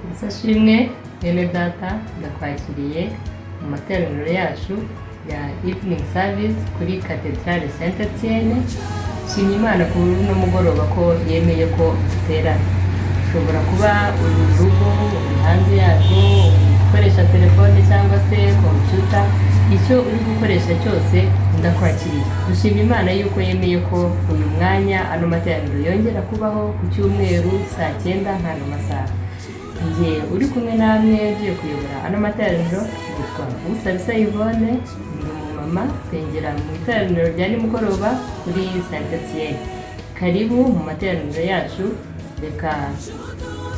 Yesu ashimwe. Bene data, ndakwakiriye mu materaniro yacu ya evening service kuri Cathedrale Saint Etienne. Nshimye Imana kuri uno mugoroba ko yemeye ko duterana. Ushobora kuba uri mu rugo, uri hanze yarwo, ukoresha telefone cyangwa se computer, icyo uri gukoresha cyose, ndakwakiriye. Dushima Imana yuko yemeye ko uyu mwanya ano materaniro yongera kubaho ku cyumweru saa 9 nk'ano masaha. Njye uri kumwe namwe ugiye kuyobora ano materaniro yitwa Usabisa Yvonne, ndi umumama nsengera mu iteraniro rya nimugoroba kuri Saint Etienne. Karibu mu materaniro yacu. Reka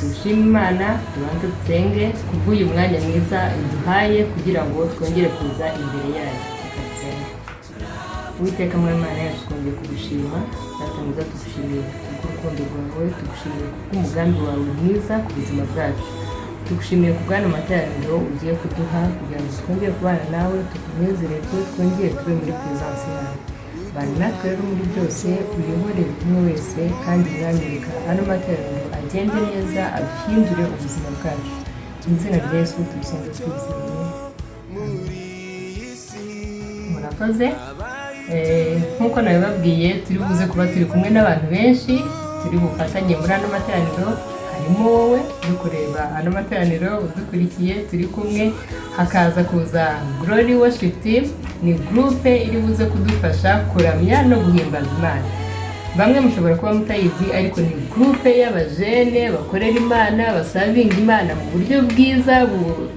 dushime Imana, tubanze dusenge kubw'uyu mwanya mwiza iduhaye kugira ngo twongere kuza imbere yayo. Reka dusenge. Uwiteka mwami Imana yacu, twongeye kugushima. Data mwiza, tugushimiye kubw'urukundo rwawe, tugushimiye kubw'umugambi wawe mwiza ku buzima bwacu, tugushimiye ku bw'ano materaniro ugiye kuduha kugira ngo twongere kubana nawe, tukunezererwe, twongere tube muri presence yawe. Bana natwe rero muri byose, uyobore buri umwe wese, kandi Mwami, reka ano materaniro agende neza, aduhindure ubuzima bwacu. Mu izina rya Yesu tubisenge twizeye. Murakoze. Nk'uko nabibabwiye, turi buze kuba turi kumwe n'abantu benshi turi bufatanye muri ano materaniro. Harimo wowe uri kureba ano materaniro, udukurikiye, turi kumwe, hakaza kuza Glory Worship Team. Ni groupe iri buze kudufasha kuramya no guhimbaza Imana. Bamwe mushobora kuba mutayizi, ariko ni groupe y'abajene bakorera Imana, baservinga Imana mu buryo bwiza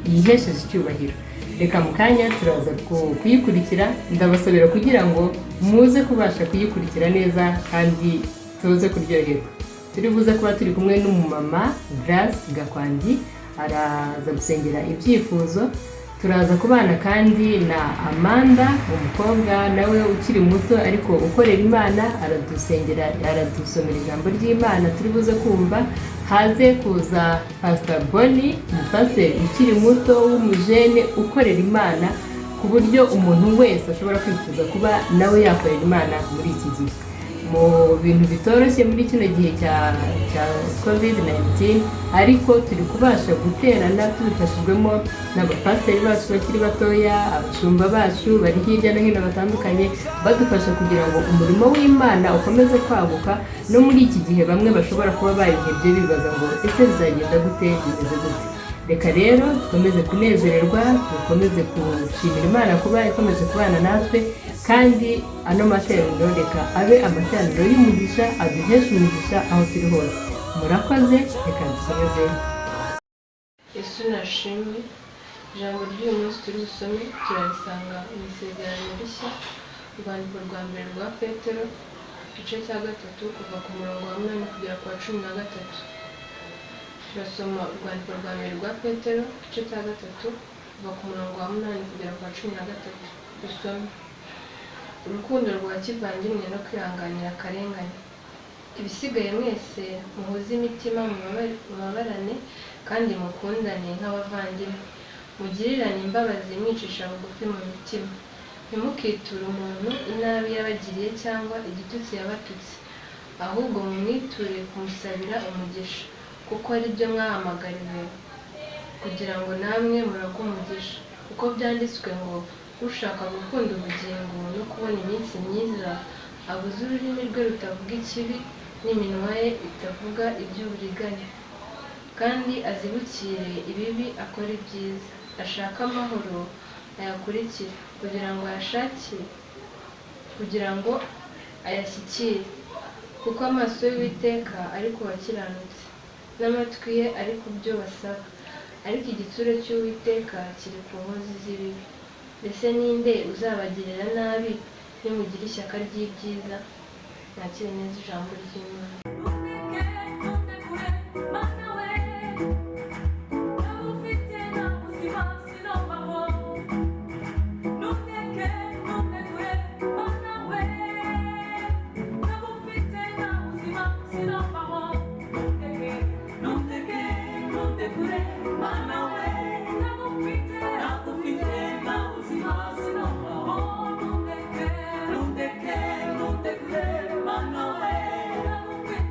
yihesheje icyubahiro. Reka mu kanya turaza kuyikurikira. Ndabasabira kugira ngo muze kubasha kuyikurikira neza kandi tuze kuryoherwa. Turi buze kuba turi kumwe n'umumama Grace Gakwandi, araza gusengera ibyifuzo. Turaza kubana kandi na Amanda, umukobwa nawe ukiri muto ariko ukorera Imana, aradusengera, aradusomera ijambo ry'Imana turi buze kumva. Haze kuza Pastor Boni, umupasiteri ukiri muto w'umujene ukorera Imana ku buryo umuntu wese ashobora kwifuza kuba nawe yakorera Imana muri iki gihe, mu bintu bitoroshye muri kino gihe cya COVID 19. Ariko turi kubasha guterana tubifashijwemo n'abapasiteri bacu bakiri batoya, abashumba bacu bari hirya no hino batandukanye, badufasha kugira ngo umurimo w'Imana ukomeze kwaguka no muri iki gihe bamwe bashobora kuba barihebye, bibaza ngo: "Ese bizagenda gute? Bimeze gute?" Reka rero dukomeze kunezererwa, dukomeze gushimira Imana kuba ikomeje kubana natwe, kandi ano materaniro reka abe amateraniro y'umugisha, aduheshe umugisha aho turi hose. Murakoze, reka dukomeze. Yesu nashimwe. Ijambo ry'uyu munsi turi busome turarisanga mu Isezerano Rishya, urwandiko rwa mbere rwa Petero, igice cya gatatu, kuva ku murongo wa 8 kugera ku wa 13. Turasoma urwandiko rwa mbere rwa Petero, igice cya gatatu, kuva ku murongo wa 8 kugera ku wa 13. Dusome: urukundo rwa kivandimwe no kwihanganira akarengane. Ibisigaye mwese muhuze imitima, mubabarane kandi mukundane nk'abavandimwe, mugirirane imbabazi mwicisha bugufi mu mitima. Ntimukiture umuntu inabi yabagiriye cyangwa igitutsi yabatutse, ahubwo mumwiture kumusabira umugisha, kuko ari byo mwahamagariwe kugira ngo namwe muragwe umugisha. Kuko byanditswe ngo: "Ushaka gukunda ubugingo no kubona iminsi myiza, abuze ururimi rwe rutavuga ikibi n'iminwa ye itavuga iby'uburiganya, kandi azibukire ibibi akore ibyiza, ashake amahoro ayakurikire kugira ngo ayashake, kugira ngo ayashyikire. Kuko amaso y'Uwiteka ari ku bakiranutsi, n'amatwi ye ari ku byo basaba, ariko igitsure cy'Uwiteka kiri ku nkozi z'ibibi." Mbese ninde uzabagirira nabi nimugira ishyaka ry'ibyiza? Mwakire neza ijambo ry'Imana. Mana we, ufite na buzima sinobaho. Nundeke, nundekure, Mana we, ufite na buzima sinobaho. Nundeke, nundeke, nundekure, Mana we, ufite, ufite na buzima sinobaho. Nundeke, nundeke, nundekure, Mana we, ufite.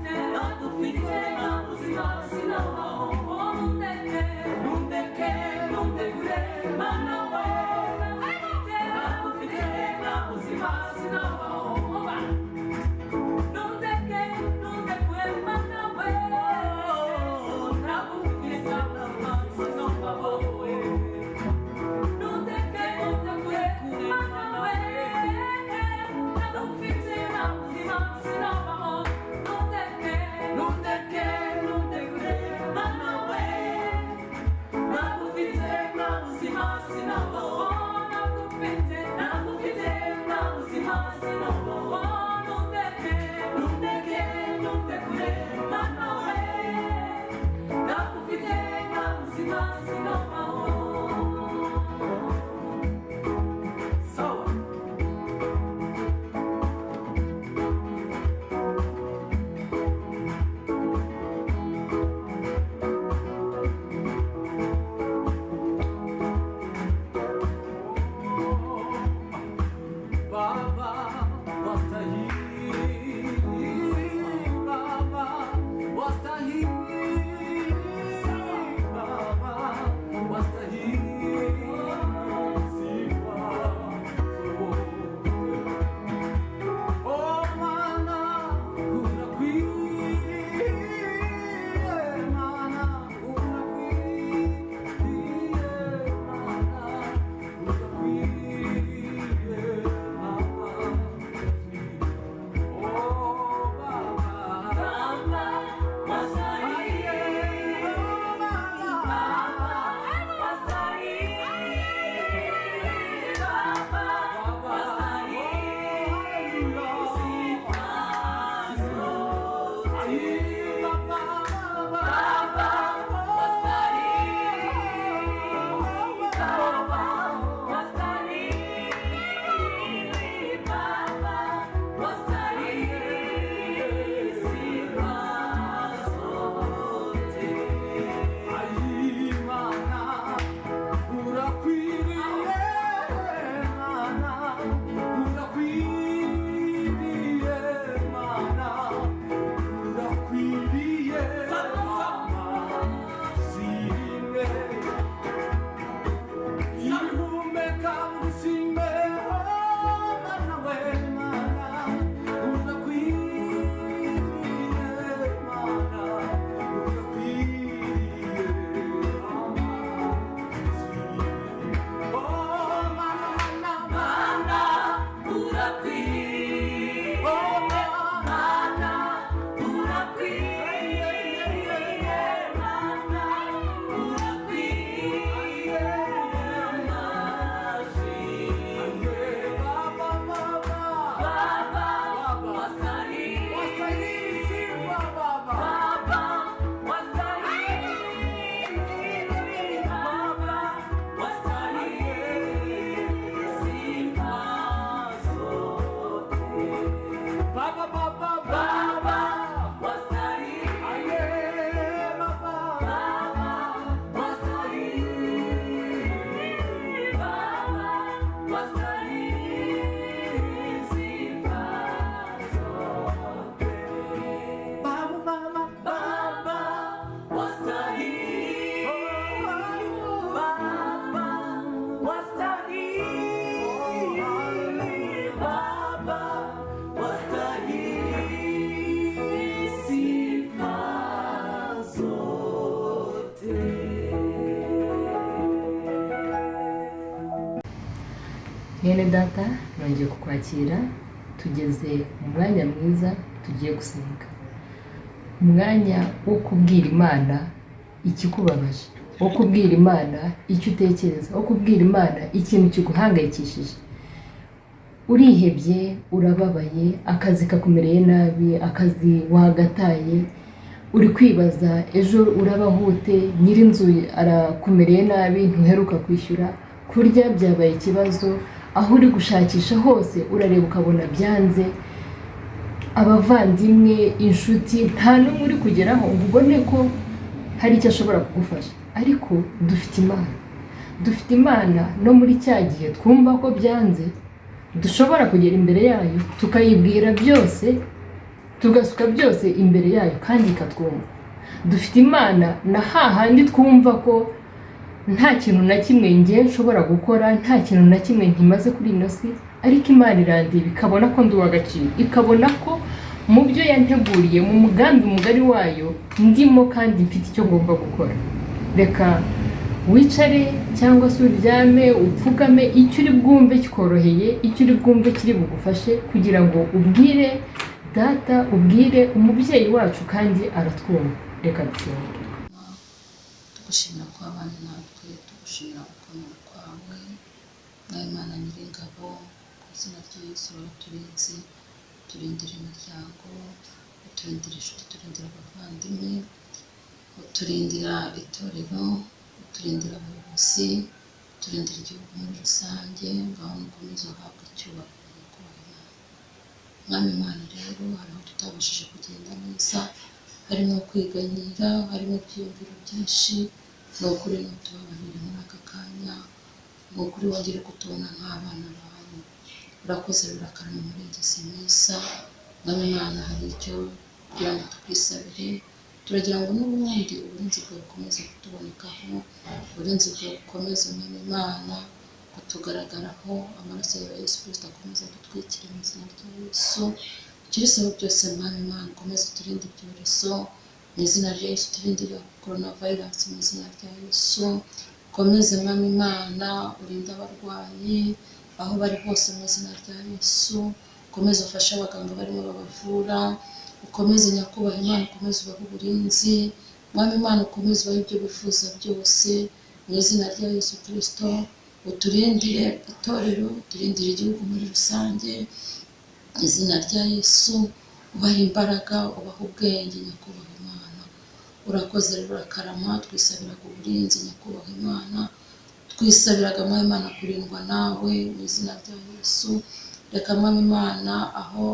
Mwene data, nongeye kukwakira. Tugeze mu mwanya mwiza tugiye gusenga, umwanya wo kubwira Imana ikikubabaje, wo kubwira Imana icyo utekereza, wo kubwira Imana ikintu kiguhangayikishije. Urihebye, urababaye, akazi kakumereye nabi, akazi wagataye, uri kwibaza ejo urabaho ute, nyir'inzu arakumereye nabi, ntuheruka kwishyura, kurya byabaye ikibazo, aho uri gushakisha hose urareba ukabona byanze, abavandimwe, inshuti, nta n'umwe uri kugeraho ngo ubone ko hari icyo ashobora kugufasha. Ariko dufite Imana, dufite Imana no muri cya gihe twumva ko byanze, dushobora kugera imbere yayo tukayibwira byose, tugasuka byose imbere yayo kandi ikatwumva. Dufite Imana na hahandi twumva ko nta kintu na kimwe ngiye nshobora gukora, nta kintu na kimwe nkimaze kuri ino si, ariko Imana irandeba ikabona ko ndi uw'agaciro, ikabona ko mu byo yanteguriye, mu mugambi mugari wayo ndimo kandi mfite icyo ngomba gukora. Reka wicare cyangwa se uryame, upfukame, icyo uri bwumve kikoroheye, icyo uri bwumve kiri bugufashe kugira ngo ubwire data, ubwire umubyeyi wacu kandi aratwumva. Reka dusenge. Tugushimira ko wabanye natwe, tugushimira gukomera kwawe, Mwami Imana Nyiringabo, ku izina rya Yesu waraturinze, uturindira imiryango, uturindira inshuti, uturindira abavandimwe, uturindira itorero, uturindira abayobozi, uturindira igihugu muri rusange. Ngaho nukomeze uhabwe icyubahiro nyakubahwa Imana. Mwami Imana rero, hari aho tutabashije kugenda neza, harimo kwiganyira, harimo ibyiyumviro byinshi, ni ukuri n'utubabarire muri aka kanya, ni ukuri wongere kutubona nk'abana bawe. Urakoze rurakarama umurengezi mwiza. Mwami Imana, hari icyo kugira ngo tukwisabire, turagira ngo n'ubundi uburinzi bwawe bukomeze kutubonekaho, uburinzi bwawe bukomeze Mwami Imana kutugaragaraho, amaraso yawe Yesu Kristo akomeze adutwikire mu izina rya Yesu. Ikirisaba byose Mwami Imana, ukomeze uturinde ibyorezo mu izina rya Yesu, uturinde korona vayirasi mu izina rya Yesu. Ukomeze Mwami Imana urinde abarwayi aho bari hose mu izina rya Yesu. Ukomeze ufashe abaganga barimo babavura, ukomeze nyakubahwa Imana, ukomeze ubahe uburinzi Mwami Imana, ukomeze ubahe ibyo bifuza byose mu izina rya Yesu Kristo. Uturindire itorero, uturindire igihugu muri rusange mu izina rya Yesu. Ubahe imbaraga, ubahe ubwenge nyakubahwa Imana. Urakoze rero urakarama, twisabiraga uburinzi nyakubahwa Imana, twisabiraga Mwami Imana kurindwa nawe mu izina rya Yesu. Reka Mwami Imana aho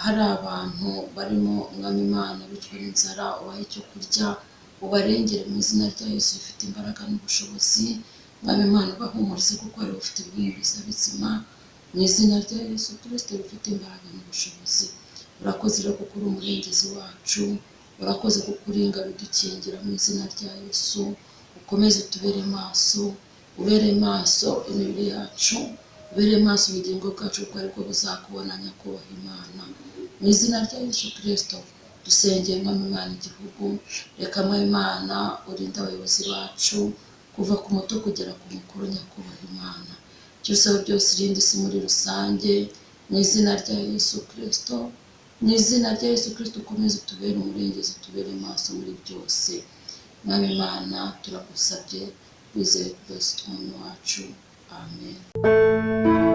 hari abantu barimo Mwami Imana bicwa n'inzara, ubahe icyo kurya, ubarengere mu izina rya Yesu rifite imbaraga n'ubushobozi. Mwami Imana ubahumurize kuko ari ufite ibihumuriza bizima mu izina rya Yesu Kristo rifite imbaraga n'ubushobozi. Urakoze rero kuko uri umurengezi wacu, urakoze kuko uri ingabo idukingira mu izina rya Yesu. Ukomeze utubere maso, ubere maso imibiri yacu, ubere maso ubugingo bwacu kuko aribwo buzakubona nyakubahwa Imana. Mu izina rya Yesu Kristo dusengeye Mwami Imana igihugu, reka Mwami Imana urinde abayobozi bacu kuva ku muto kugera ku mukuru nyakubahwa Imana. Icyo usaba byose irinde isi muri rusange mu izina rya Yesu Kristo. Mu izina rya Yesu Kristo ukomeze utubere umurengezi, utubere maso muri byose. Mwami Imana turagusabye wizeye Kristo Umwami wacu, amen. Amen.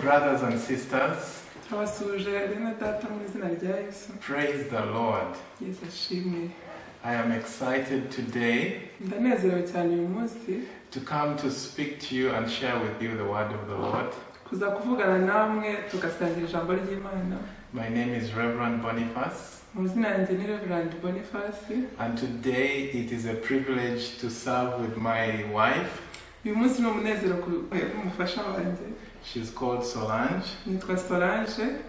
Brothers and sisters. Turabasuhuje bene data mu izina rya Yesu. Praise the Lord. Yesu ashimwe. I am excited today Ndanezerewe cyane uyu munsi to come to speak to you and share with you the word of the Lord. Kuza kuvugana namwe tugasangira ijambo ry'Imana. My name is Reverend Boniface, Mu zina yanjye ni Reverend Boniface. And today it is a privilege to serve with my wife. Uyu munsi ni umunezero ku umufasha wanjye. She's called Solange. Nitwa Solange.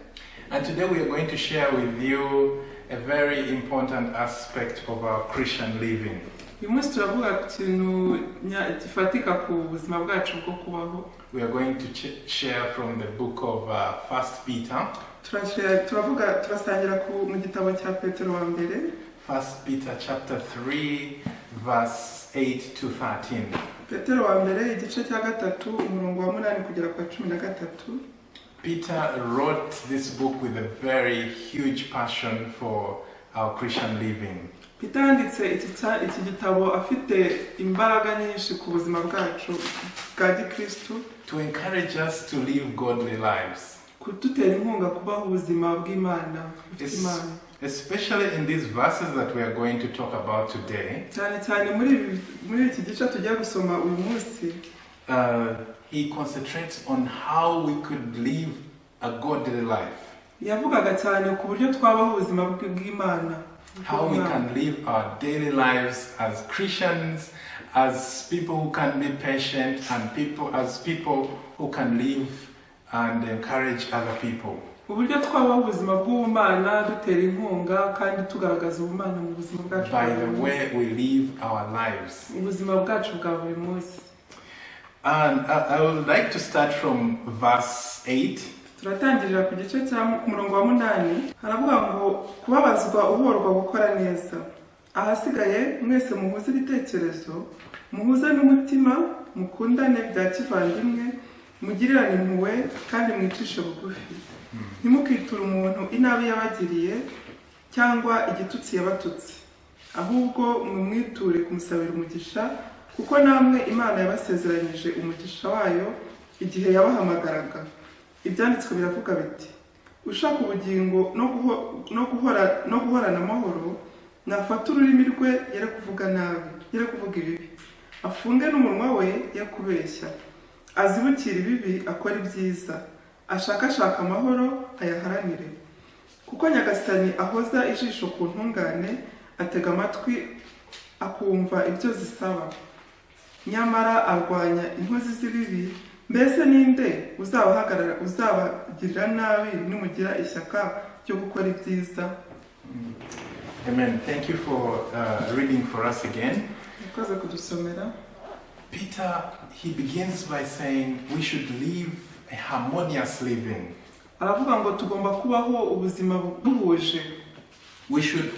And today we are going to share with you a very important aspect of our Christian living. Uyu munsi turavuga ku kintu nya- gifatika ku buzima bwacu bwo kubaho. We are going to share from the book of First Peter. Turashare- turavuga turasangira ku mu gitabo cya Petero wa mbere. First Peter chapter 3, verse 8 to 13. Petero wa mbere igice cya gatatu umurongo wa munani kugera ku wa cumi na gatatu. Peter wrote this book with a very huge passion for our Christian living. Peter yanditse iki cya- iki gitabo afite imbaraga nyinshi ku buzima bwacu bwa gikristu. To encourage us to live godly lives. Kudutera inkunga kubaho ubuzima bw'Imana bufite Imana. Especially in these verses that we are going to talk about today, Cyane cyane muri ibi- muri iki gice tugiye gusoma uyu munsi, he concentrates on how we could live a godly life, yavugaga cyane ku buryo twabaho ubuzima bw- bw'Imana, how we can live our daily lives as Christians, as people who can be patient, and people as people who can live and encourage other people. Uburyo twabaho ubuzima bw'ubumana dutera inkunga kandi tugaragaza ubumana mu buzima bwacu bwa By the buri munsi. Way we live our lives. Ubuzima bwacu bwa buri munsi. And I would like to start from verse 8. Turatangirira ku gice cya ku murongo wa munani haravuga ngo kubabazwa uhorwa gukora neza ahasigaye mwese muhuze ibitekerezo muhuze n'umutima mukundane bya kivandimwe mugirirane impuhwe kandi mwicishe bugufi ntimukiture umuntu inabi yabagiriye cyangwa igitutsi yabatutse ahubwo mumwiture kumusabira umugisha kuko namwe Imana yabasezeranyije umugisha wayo igihe yabahamagaraga. Ibyanditswe biravuga biti ushaka ubugingo no guho- no guhora no guhorana amahoro nafata ururimi rwe yere kuvuga nabi yere kuvuga ibibi afunge n'umunwa we ye kubeshya azibukire ibibi akora ibyiza ashakashaka amahoro ayaharanire kuko Nyagasani ahoza ijisho ku ntungane atega amatwi akumva ibyo zisaba nyamara arwanya inkozi z'ibibi. Mbese ninde uzabahagarara uzabagirira nabi nimugira ishyaka ryo gukora ibyiza? Amen. Thank you for reading for us again. Murakoze kudusomera. Peter, he begins by saying we should live a harmonious living. Aravuga ngo tugomba kubaho ubuzima buhuje. We should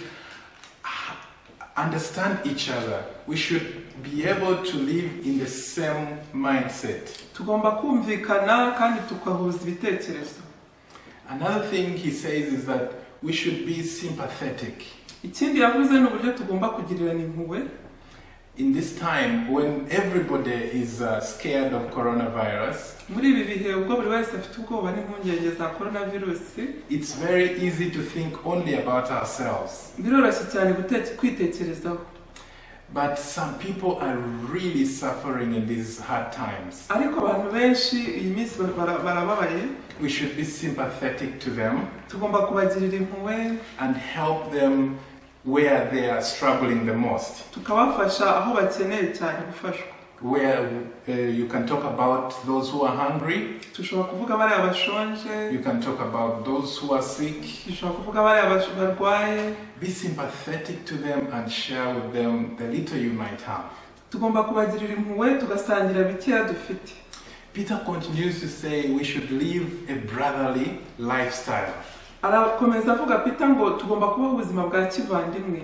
understand each other. We should be able to live in the same mindset. Tugomba kumvikana kandi tugahuza ibitekerezo. Another thing he says is that we should be sympathetic. Ikindi yavuze ni uburyo tugomba kugirirana impuhwe. In this time when everybody is scared of coronavirus, Muri ibi bihe ubwo buri wese afite ubwoba n'impungenge za korona virusi, it's very easy to think only about ourselves. Biroroshye cyane guteke- kwitekerezaho. But some people are really suffering in these hard times. Ariko abantu benshi iyi minsi bara- barababaye. We should be sympathetic to them Tugomba kubagirira impuhwe and help them where they are struggling the most. Tukabafasha aho bakeneye cyane gufashwa. Where you can talk about those who are hungry, Dushobora kuvuga bariya bashonje, you can talk about those who are sick. Dushobora kuvuga bariya bash- barwaye. Be sympathetic to them and share with them the little you might have. Tugomba kubagirira impuhwe tugasangira bikeya dufite. Peter continues to say we should live a brotherly lifestyle. Arakomeza avuga Peter ngo tugomba kubaho ubuzima bwa kivandimwe.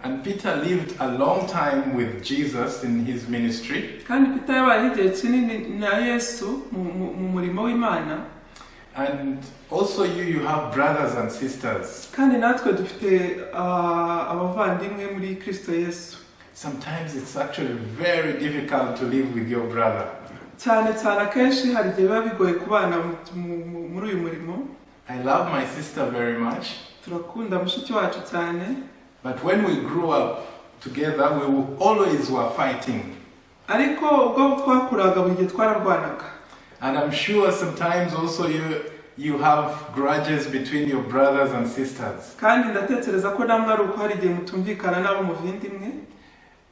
And Peter lived a long time with Jesus in his ministry. Kandi Peter yabayeho igihe kinini na Yesu mu, mu, mu murimo w'Imana. And also you have brothers and sisters. Kandi natwe dufite ah, abavandimwe muri Kristo Yesu. Sometimes it's actually very difficult to live with your brother. Cyane cyane akenshi hari igihe biba bigoye kubana muri uyu murimo. I love my sister very much, Turakunda mushiki wacu cyane. But when we grew up together, we always were fighting. Ariko ubwo twakuraga buri gihe twararwanaga. And I'm sure sometimes also you have grudges between your brothers and sisters. Kandi ndatekereza ko namwe ari uko hari igihe mutumvikana n'abo muvandimwe.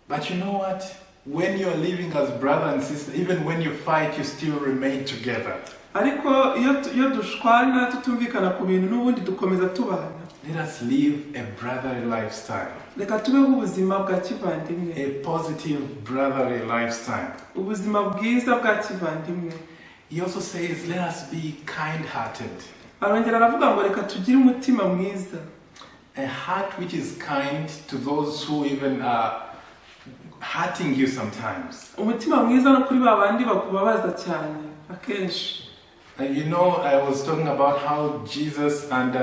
But you know what? When you're living as brother and sister, even when you fight, you still remain together. Ariko iyo dushwana tutumvikana ku bintu n'ubundi dukomeza tubana. Let us live a brotherly lifestyle, Reka tubeho ubuzima bwa kivandimwe, a positive brotherly lifestyle. Ubuzima bwiza bwa kivandimwe. He also says, let us be kind hearted. Arongera aravuga ngo reka tugire umutima mwiza. A heart which is kind to those who even are hurting you sometimes. Umutima mwiza no kuri ba bandi bakubabaza cyane akenshi. And I was talking about how Jesus and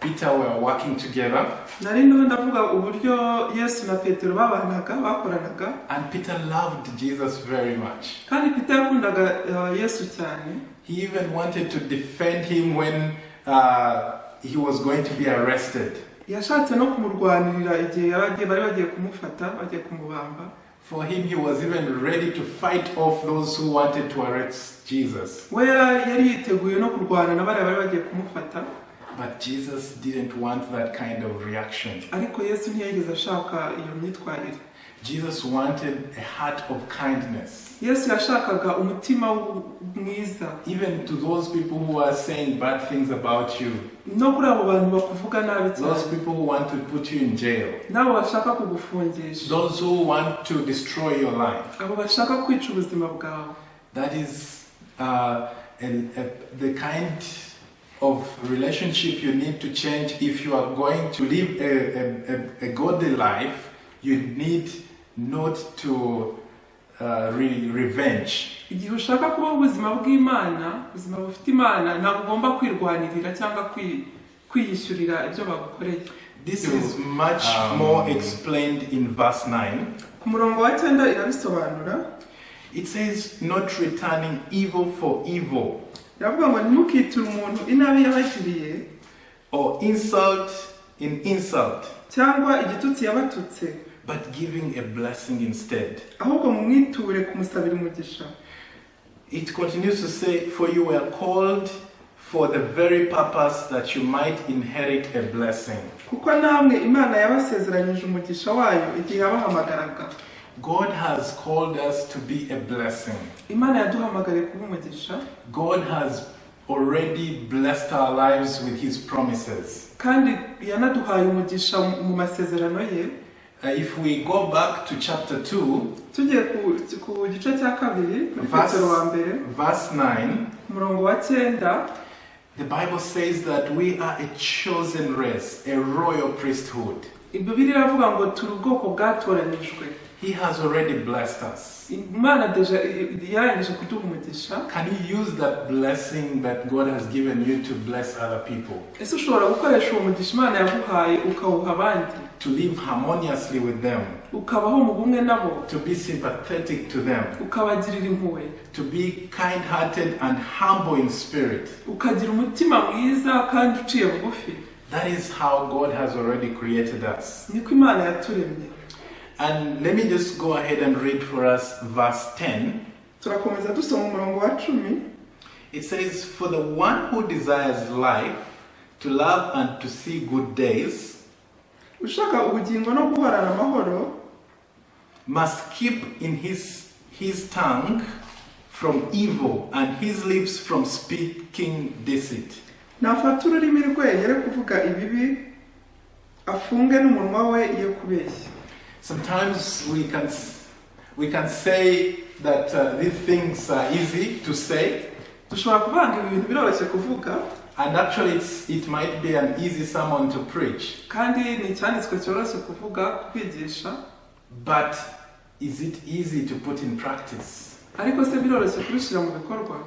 Peter were working together, Nari ndiho ndavuga uburyo Yesu na Petero babanaga bakoranaga. And Peter loved Jesus very much. Kandi Peter yakundaga Yesu cyane. He even wanted to defend him when he was going to be arrested. Yashatse no kumurwanirira igihe bari bagiye kumufata bagiye kumubamba. For him, he was even ready to fight off those who wanted to arrest Jesus. We yari yiteguye no kurwana na bariya bari bagiye kumufata. But Jesus didn't want that kind of reaction. Ariko Yesu ntiyigeze ashaka iyo myitwarire. Jesus wanted a heart of kindness, Yesu yashakaga umutima mwiza, even to those people who are saying bad things about you, no kuri abo bantu bakuvuga nabi those cyane, people who want to put you in jail, n'abo bashaka kugufungisha, those who want to destroy your life. Abo bashaka kwica ubuzima bwawe. That is the kind of relationship you need to change if you are going to live a godly life. You need not to revenge. Igihe ushaka kubaho ubuzima bw'Imana ubuzima bufite Imana ntabwo ugomba kwirwanirira cyangwa kwiyishyurira ibyo bagukoreye. This is much more explained in verse 9. Ku murongo wa cyenda irabisobanura. It says, not returning evil for evil Iravuga ngo ntimukiture umuntu inabi yabagiriye or insult in insult, cyangwa igitutsi yabatutse, but giving a blessing instead. Ahubwo mumwiture kumusabira umugisha. It continues to say, for you were called for the very purpose that you might inherit a blessing. Kuko namwe Imana yabasezeranyije umugisha wayo igihe yabahamagaraga. God has called us to be a blessing. Imana yaduhamagariye kuba umugisha. God has already blessed our lives with His promises. Kandi yanaduhaye umugisha mu masezerano ye. If we go back to chapter 2, Tugiye ku gice cya kabiri muri Petero wa mbere, verse 9, umurongo wa cyenda, the Bible says that we are a chosen race, a royal priesthood. Bibiliya iravuga ngo turi ubwoko bwatoranijwe. He has already blessed us. Imana déjà yarangije kuduha umugisha. Can you use that blessing that God has given you to bless other people? Ese ushobora gukoresha uwo mugisha Imana yaguhaye ukawuha abandi? To live harmoniously with them, Ukabaho mu bumwe nabo, to be sympathetic to them, ukabagirira impuhwe, to be kind hearted and humble in spirit. Ukagira umutima mwiza kandi uciye bugufi. That is how God has already created us. Niko Imana yaturemye. And let me just go ahead and read for us verse 10. Turakomeza dusoma umurongo wa cumi. It says, for the one who desires life, to love and to see good days, Ushaka ubugingo no guhorana amahoro, must keep in his tongue from evil and his lips from speaking deceit. Nafata ururimi rwe yere kuvuga ibibi afunge n'umunwa we ye kubeshya. Sometimes we can say that these things are easy to say, Dushobora kuvanga ibi bintu biroroshye kuvuga, and actually it might be an easy sermon to preach, kandi ni icyanditswe cyoroshye kuvuga kwigisha, but is it easy to put in practice? Ariko se biroroshye kubishyira mu bikorwa?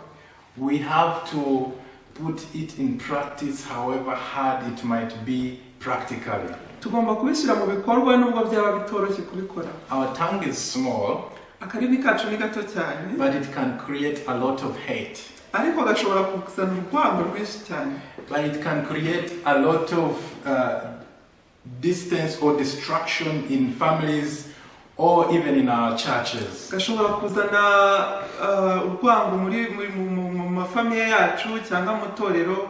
We have to put it in practice, however hard it might be practically. Tugomba kubishyira mu bikorwa nubwo byaba bitoroshye kubikora. Our tongue is small, Akarimi kacu ni gato cyane, but it can create a lot of hate. Ariko gashobora kuzana urwango rwinshi cyane. But it can create a lot of distance or destruction in families or even in our churches. Gashobora kuzana urwango muri mu mafamiye yacu cyangwa mu itorero.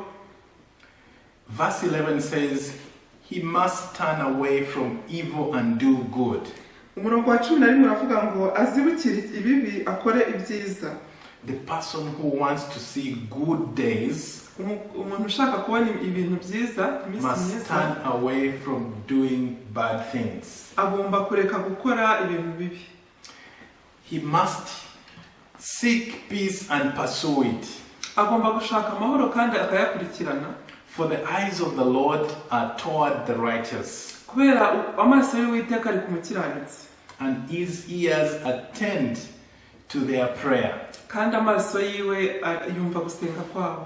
Verse 11 says, "He must turn away from evil and do good." Umurongo wa 11 uravuga ngo azibukire ibibi akore ibyiza. The person who wants to see good days Umuntu ushaka kubona ibintu byiza, iminsi must myiza, turn away from doing bad things. Agomba kureka gukora ibintu bibi. He must seek peace and pursue it. Agomba gushaka amahoro kandi akayakurikirana. For the eyes of the Lord are toward the righteous, Kubera amaso y'Uwiteka ari ku mukiranutsi, and his ears attend to their prayer. Kandi amaso yiwe yumva gusenga kwabo.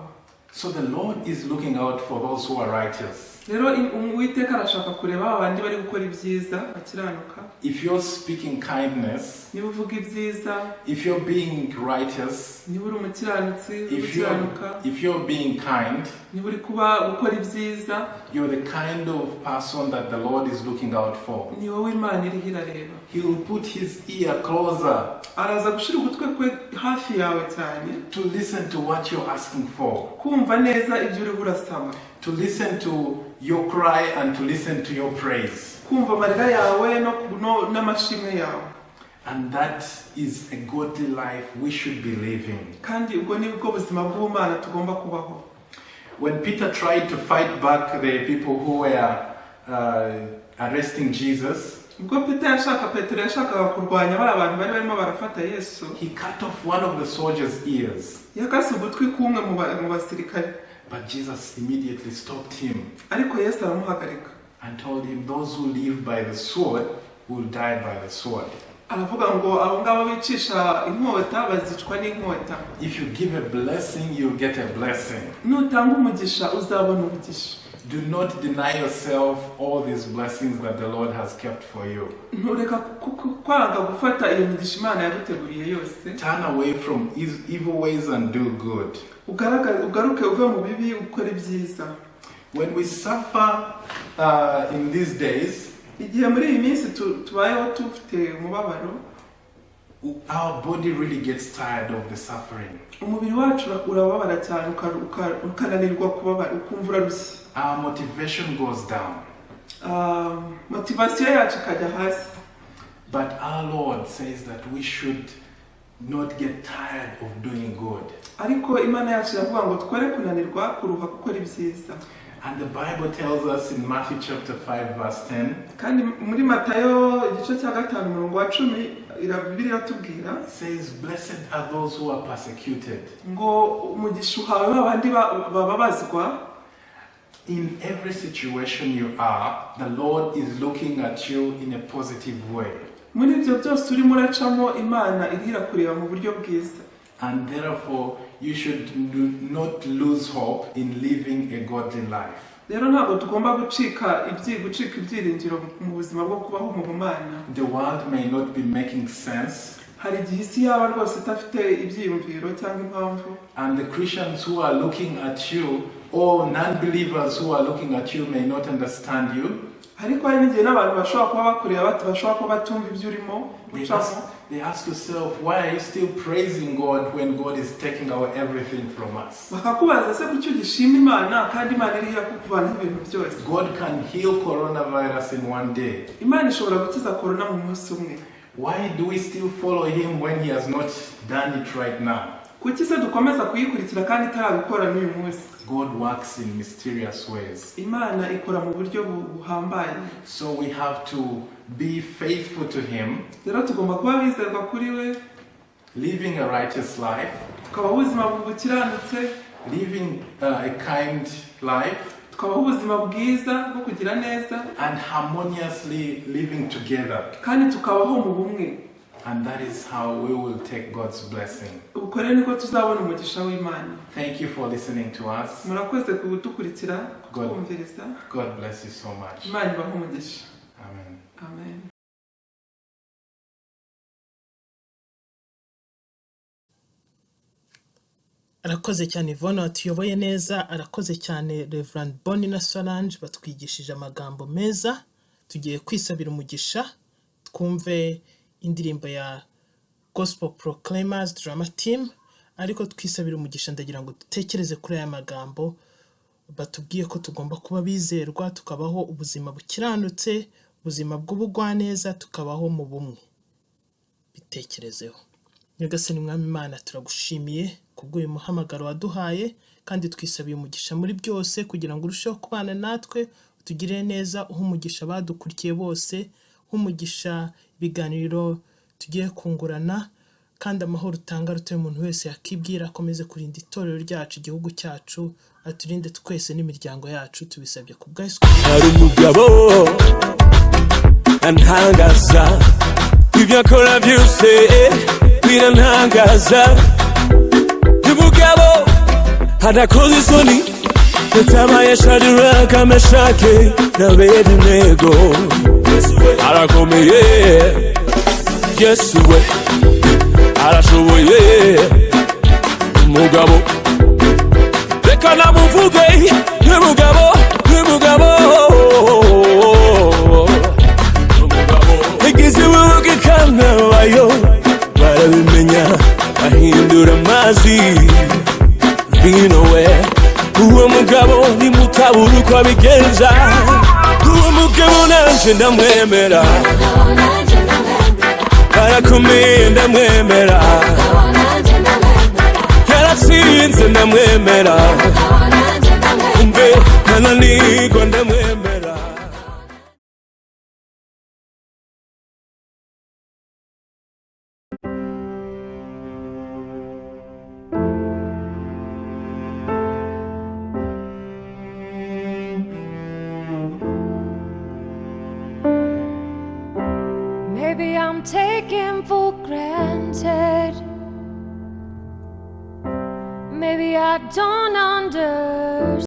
So the Lord is looking out for those who are righteous. Rero Uwiteka arashaka kureba ba bandi bari gukora ibyiza, bakiranuka. If you're speaking kindness, Niba uvuga ibyiza, if you're being righteous, niba uri umukiranutsi if you're, ukiranuka, if you're being kind, niba uri kuba gukora ibyiza, you're the kind of person that the Lord is looking out for. Ni wowe Imana iriho irareba. He will put his ear closer Araza gushyira ugutwi kwe hafi yawe cyane to listen to what you're asking for, kumva neza ibyo uriho urasaba, to listen to your cry and to listen to your praise. Kumva amarira yawe n'amashimwe yawe. And that is a godly life we should be living. Kandi ubwo ni bwo buzima bw'ubumana tugomba kubaho. When Peter tried to fight back the people who were arresting Jesus, Ubwo Peter yashaka Petero yashakaga kurwanya bari abantu bari barimo barafata Yesu, he cut off one of the soldiers' ears. Yakase ugutwi k'umwe mu basirikare. But Jesus immediately stopped him Ariko Yesu aramuhagarika and told him, "Those who live by the sword will die by the sword." aravuga ngo abo ngabo bicisha inkota bazicwa n'inkota. If you give a blessing, you'll get a blessing. Nutanga umugisha uzabona umugisha. Do not deny yourself all these blessings that the Lord has kept for you. Ntureka kwanga gufata iyo migisha Imana yaguteguriye yose. Turn away from evil ways and do good. Ugaruke uve mu bibi ukore ibyiza. When we suffer in these days, Igihe muri iyi minsi tubayeho dufite umubabaro, our body really gets tired of the suffering. Umubiri wacu urababara cyane ukananirwa kubabara ukumva urarushye. Our motivation goes down. Motivation yacu ikajya hasi. But our Lord says that we should not get tired of doing good. Ariko Imana yacu iravuga ngo twere kunanirwa kuruha gukora ibyiza. And the Bible tells us in Matthew chapter 5 verse 10 Kandi muri Matayo igice cya 5 umurongo wa 10 Bibiliya iratubwira says, "Blessed are those who are persecuted." ngo umugisha uhawe ba bandi bababazwa. In every situation you are, the Lord is looking at you in a positive way. Muri ibyo byose urimo uracamo Imana iriho irakureba mu buryo bwiza. And therefore, you should not lose hope in living a godly life. Rero ntabwo tugomba gucika ibyiringiro mu buzima bwo kubaho mu bumana. The world may not be making sense, Hari igihe isi yaba rwose idafite ibyiyumviro cyangwa impamvu, and the Christians who are looking at you or non believers who are looking at you may not understand you. Ariko hari n'igihe n'abantu bashobora kuba bakureba bashobora kuba batumva ibyo urimo They ucamo. ask yourself, "Why are you still praising God when God is taking away everything from us?" Bakakubaza se kuki ugishima Imana kandi Imana iriho irakuvanaho ibintu byose. God can heal coronavirus in one day. Imana ishobora gukiza korona mu munsi umwe. Why do we still follow him when he has not done it right now? Kuki se dukomeza kuyikurikira kandi itarabikora n'uyu munsi? God works in mysterious ways. Imana ikora mu buryo buhambaye. So we have to be faithful to him, Rero tugomba kuba bizerwa kuri we, living a righteous life, tukabaho ubuzima bukiranutse, living a kind life, tukabaho ubuzima bwiza bwo kugira neza, and harmoniously living together. Kandi tukabaho mu bumwe. And that is how we will take God's blessing. Ubwo rero niko tuzabona umugisha w'Imana. Thank you for listening to us. Murakoze kudukurikira kutwumviriza. God bless you so much. Imana ibahe umugisha. Amen. Amen. Arakoze cyane Yvonne watuyoboye neza, arakoze cyane Reverend Bonnie na Solange batwigishije amagambo meza. Tugiye kwisabira umugisha, twumve indirimbo ya Gospel Proclaimers Drama Team, ariko twisabira umugisha ndagira ngo dutekereze kuri aya magambo batubwiye ko tugomba kuba bizerwa, tukabaho ubuzima bukiranutse, ubuzima bw'ubugwaneza, tukabaho mu bumwe. Bitekerezeho. Nyagasani Mwami Imana, turagushimiye kubw'uyu muhamagaro waduhaye, kandi twisabiye umugisha muri byose kugira ngo urusheho kubana natwe, utugirire neza, uhe umugisha abadukurikiye bose, uhe umugisha ibiganiro tugiye kungurana, kandi amahoro utanga aruta umuntu wese yakibwira, akomeze kurinda itorero ryacu, igihugu cyacu, aturinde twese n'imiryango yacu, tubisabye ku bwa Yesu. Hari umugabo antangaza, ibyo akora byose birantangaza. Umugabo adakoze isoni, yatabaye Shadiraka, Meshake na Abedenego. Arakomeye Yesu we, arashoboye umugabo, reka namuvuge, umugabo, umugabo, igize ibibuga ikanabayo barabimenya, ahindura amazi vino we. Uwo mugabo nimutabura uko abigenza, uwo mugabo nanje ndamwemera, arakomeye ndamwemera, yaratsinze ndamwemera, umbe ntananirwa ndamwemera. Maybe I'm taken for granted. Maybe I don't understand.